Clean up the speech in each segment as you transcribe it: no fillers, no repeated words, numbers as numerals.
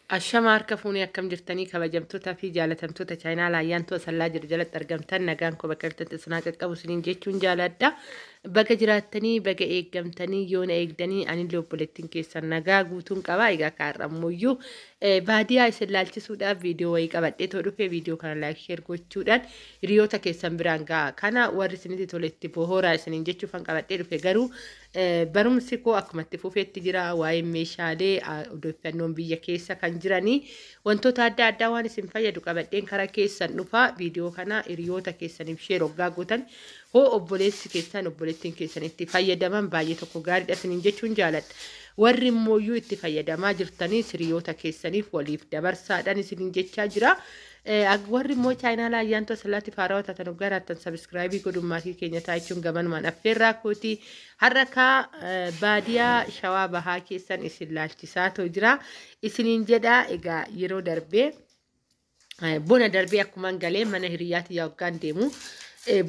Ashama harka fuunee akkam jirtanii kabajamtootaa fi jaalatamtoota chaayinaa Ayyaantuu Asallaa jiru jalatti argamtan nagaan koo bakka jirtanitti isin haa qaqqabu isiniin jechuun jaaladha. Baga jiraattanii baga eeggamtanii yoona eegdanii anillee obboleettiin keessan nagaa guutuun qaba. Egaa kaarrammuyyuu baadiyaa isin laalchisuudhaaf viidiyoo wayii qabadhee too dhufe viidiyoo kana like share gochuudhaan hiriyoota keessan biraan ga'a. Kana warri isinitti toletti bohooraa isiniin jechuufan qabadhee dhufe garuu barumsi koo akkuma itti fufeetti jira. Waa'ee meeshaalee odeeffannoon biyya keessa kan jiranii wantoota adda addaa waan isin fayyadu qabadheen karaa keessan dhufa. Viidiyoo kana hiriyoota keessaniif share hoggaa gootan hoo obboleessi keessan obboleettiin keessan itti fayyadaman baay'ee tokko gaariidha isiniin jechuun jaaladha. Warri immooyyuu itti fayyadamaa jirtanii hiriyoota keessaniif waliif dabarsaadhaan isiniin jechaa jira. Warri immoo chaayinaa Ayyaantuu Asallaatti faarawaa taatan of garaattan subscribe godhuun maatii keenya ta'a jechuun gamanumaan affeerraa kooti. Har'a kaa baadiyaa Shawaa Bahaa keessan isin laalchisaa too jira. Isiniin jedha egaa yeroo darbee bona darbee akkumaan galee mana hiriyaatti yoggaan deemu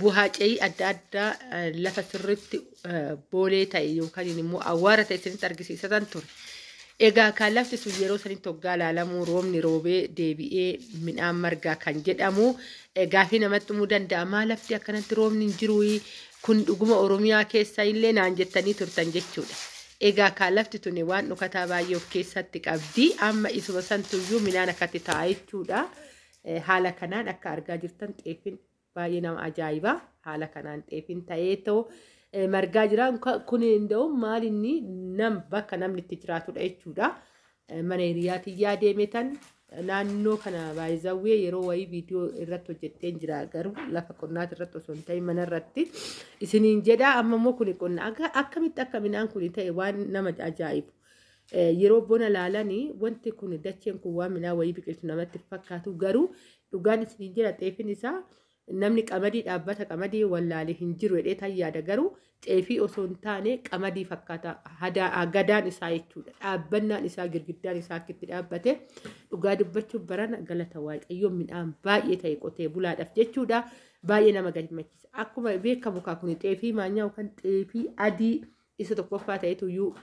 bu'aa ce'ii adda addaa lafa sirriitti boolee ta'e yookaan immoo awwaara ta'e isinitti argisiisatan ture. Egaa kan lafti sun yeroo sanitti hoggaa ilaalamu roobni roobee deebi'ee midhaan margaa kan jedhamu gaafii namatti dhumuu danda'a. Maa lafti akkanatti roobni hin jiru kun dhuguma Oromiyaa keessa illee naan jettanii turtan jechuudha. Egaa kan lafti tuni waan dhokataa baay'ee of keessatti qabdi. Amma isuma santuyyuu midhaan akkatti ta'a jechuudha. Haala kanaan akka argaa jirtan xeefin baay'ee nama ajaa'iba. Haala kanaan xeefin ta'ee ta'u margaa jira. Kun hin maal inni nam bakka namni itti jiraatudha jechuudha. Mana hiriyaatii deeme tan naannoo kana baay'izawwee yeroo wayii viidiyoo irratti hojjetteen jira garuu lafa qonnaati irratti osoo hin ta'in mana irratti isiniin jedha. Amma immoo kuni qonna akkamitti akka midhaan kun ta'e waan nama ajaa'ibu. Yeroo bona laalanii wanti kun dacheen kun waan midhaan wayii biqilchu namatti fakkaatu garuu dhugaan isiniin jedha xeefin isaa namni qamadii dhaabbata qamadii wallaalee hin jiru jedhee tan yaada garuu xeefii osoo hin taane qamadii fakkaata gadaan isaa jechuudha. Dhaabbannaan isaa girgiddaan isaa akka itti dhaabbate dhugaa dubbachuuf barana galata Waaqayyoo midhaan baay'ee ta'e qotee bulaadhaaf jechuudha. Baay'ee nama gammachiisa. Akkuma beekamu kun xeefii maanyaa yookaan xeefii adii isa tokkoffaa ta'etu iyyuu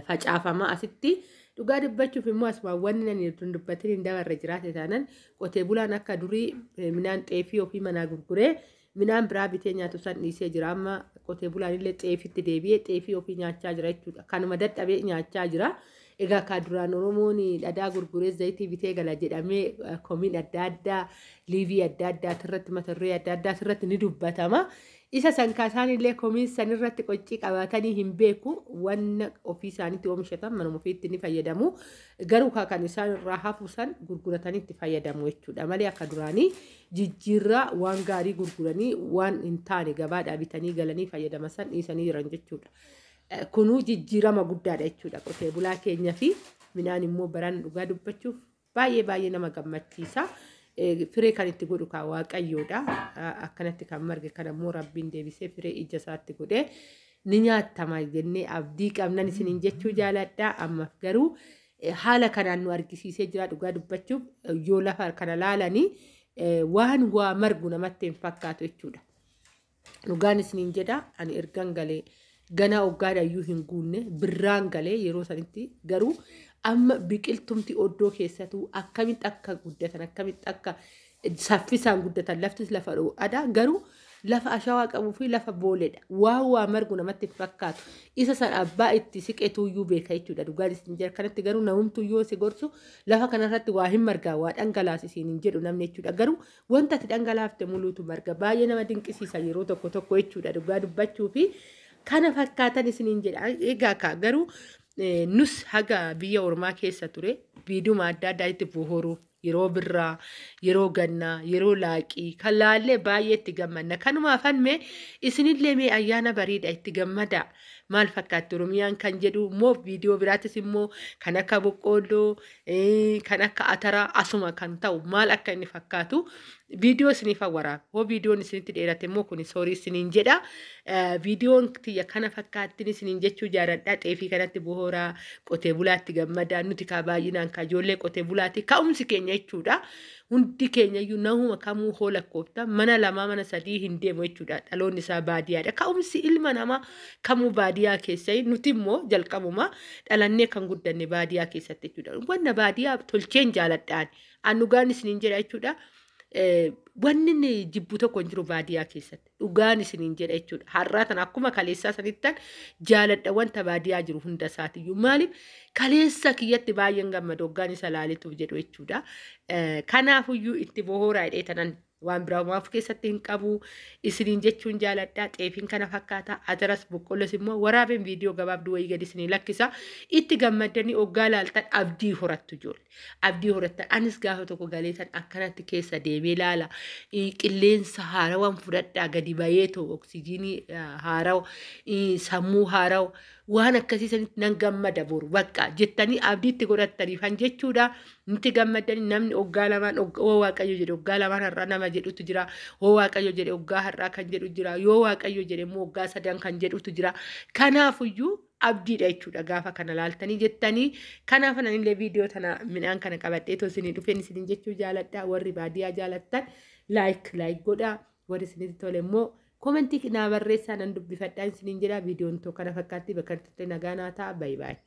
facaafama asitti. Dhugaa dubbachuuf immoo asuma wanni ani dubbatin hin dabarre jiraate taanan qotee bulaan akka durii midhaan xeefii ofii manaa gurguree midhaan biraa bitee nyaatu san dhiisee jira. Amma qotee bulaan illee xeefitti deebi'ee xeefii ofii nyaachaa jira jechuudha. Kanuma dadhabee nyaachaa jira. Egaa kaa duraan Oromoon dhadhaa gurguree zayitii bitee gala jedhamee komiin adda addaa liivii adda addaa irratti mata duree adda addaa irratti ni dubbatama. Isa san kaasaan illee komiin san irratti qoccii qabaatanii hin beeku wanna ofii isaaniitti oomishatan manuma ofiitti ni fayyadamu. Garuu kan isaan irraa hafu san gurguratanii itti fayyadamu jechuudha. Malee akka duraanii jijjiirraa waan gaarii gurguranii waan hin taane gabaadhaa bitanii galanii fayyadama san dhiisanii jiran jechuudha. Kunuu jijjiirama guddaadha jechuudha qotee bulaa keenya fi midhaan immoo baraan dhugaa dubbachuuf baay'ee baay'ee nama gammachiisa. Firee kan itti godhu kan Waaqayyoodha. Akkanatti kan marge kan ammoo Rabbiin deebisee firee ija isaatti godhee ni nyaatama jennee abdii qabnan isiniin jechuu jaaladha. Ammaaf garuu haala kanaan nu argisiisee jira dhugaa dubbachuuf yoo lafa kana laalanii waan waa margu namatti hin fakkaatu jechuudha. Dhugaan isiniin jedha ani ergan galee ganaa hoggaadhayyuu hin guunne birraan galee yeroo sanitti garuu amma biqiltumti oddoo keessattuu akkamitti akka guddatan akkamitti akka saffisaan guddatan laftis lafa dho'adha garuu lafa ashawaa qabuu fi lafa booledha. Waan waa margu namatti hin fakkaatu. Isa san abbaa itti siqetuyyuu beeka jechuudha. Dhugaan isin jira kanatti garuu namumtuu yoo si gorsu lafa kanarratti waa hin margaa waa dhangalaasisiin hin jedhu namni jechuudha. Garuu wanta ati dhangalaafte muluutu marga. Baay'ee nama dinqisiisa yeroo tokko tokko jechuudha. Dhugaa dubbachuu fi kana fakkaatan isiniin jedha. Egaa kaa garuu nus haga biyya ormaa keessa ture viidiyoo adda addaa itti bohooruuf yeroo birraa, yeroo gannaa, yeroo laaqii kan laallee baay'ee itti gammanna. Kanumaaf mee isinillee mee ayyaana bariidha itti gammada. Maal fakkaatti Oromiyaan kan jedhu immoo viidiyoo biraattis immoo kan akka boqqoolloo, kan akka ataraa asuma kan ta'u maal akka inni fakkaatu viidiyoo isiniif waraaba. Hoo viidiyoon isinitti dheerate immoo kun sorry isiniin jedha. Viidiyoon tiyya kana fakkaattiin isiniin jechuu jaaladha. Xeefii kanatti bohooraa qotee bulaatti gammadaa nuti kaa baay'inaan kaa ijoollee qotee bulaatti ka'umsi keenya jechuudha. Hundi keenya iyyuu nahuma kamuu hoo lakkoofta mana lamaa mana sadii hin deemu jechuudha. Dhaloonni isaa baadiyyaadha. Ka'umsi ilma namaa kamuu baadiyyaa. Baadiyaa keessa nuti immoo jalqabuma dhalannee kan guddanne baadiyaa keessatti jechuudha. Wanna baadiyaa tolcheen jaaladhaan. An dhugaan isiniin jedha jechuudha. Wanni inni jibbu tokko hin jiru baadiyaa keessatti. Dhugaan isiniin jedha jechuudha. Har'aa tana akkuma kaleessaa sanittan jaaladha wanta baadiyaa jiru hunda isaatiyyuu. Maaliif kaleessa kiyyatti baay'een gammada hoggaan isa laaletuuf jedhu jechuudha. Kanaafuyyuu itti bohooraa hidhee tanan waan biraa of keessatti hin qabu isiniin jechuun jaaladha. Xeefiin kana fakkaata. Ataras boqqollos immoo waraabeen viidiyoo gabaabduu wayii gadi isinii lakkisa. Itti gammaddanii hoggaa laaltan abdii horattu ijoollee. Abdii horattan anis gaafa tokko galeetan akkanatti keessa deemee laala. Qilleensa haarawaan fudhadhaa gadi bayeetoo oksijiinii haarawa, sammuu haarawa, waan akkasii sanitti nan gammada boru bakka jettanii abdiitti godhattaniifan jechuudha. Nuti gammadanii namni hoggaa lamaan, hoo Waaqayyo jedhe hoggaa lamaan har'aa nama jedhutu jira. Hoo Waaqayyo jedhe hoggaa har'aa kan jedhu jira. Yoo Waaqayyo jedhe immoo hoggaa sadan kan jedhutu jira. Kanaafuyyuu abdiidha jechuudha gaafa kana laaltanii jettanii. Kanaaf anillee viidiyoo tana midhaan kana qabadhee too isinii dhufeen isiniin jechuu jaaladha. Warri baadiyaa jaalattan like like godhaa. Warri isinitti tole immoo comment naa barreessaa, nan dubbifadhaa isiniin jedha. Viidiyoon too kana fakkaatti. Bakka itti nagaa naa ta'a. Bye bye.